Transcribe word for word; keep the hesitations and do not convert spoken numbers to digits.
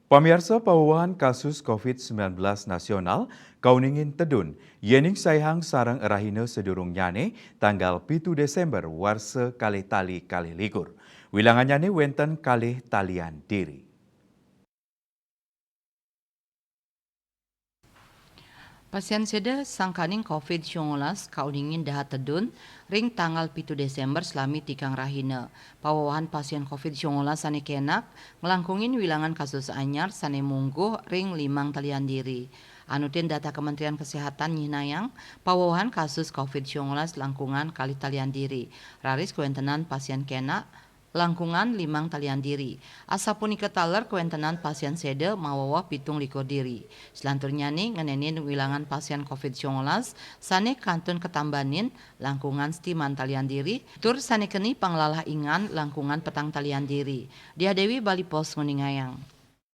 Pamiarsa, pawewahan kasus covid sembilan belas nasional kauningin tedun, yening saihang sareng rahina sedurungnyane, tanggal pitu Desember warsa kalih tali kalih likur. Wilangannyane wenten kalih talian diri. Pasien seda sangkaning covid sembilan belas kauningin dahat tedun ring tanggal pitu Desember salami tigang rahina. Pawewahan pasien covid sembilan belas sane kenak nglangkungin wilangan kasus anyar sane mungguh ring limang talian diri. Anutin data Kementerian Kesehatan nyihnayang, pawewahan kasus covid sembilan belas langkungan kalih talian diri, raris kawentenan pasien kenak langkungan limang talian diri. Asapunika taler kawentenan pasien seda maweweh pitung likur diri. Selanturnyane ngenenin wilangan pasien covid sembilan belas sane kantun katambanin langkungan setiman talian diri, tur sane keni panglalah ingan langkungan petang talian diri. Diah Dewi, Bali Post, nguningayang.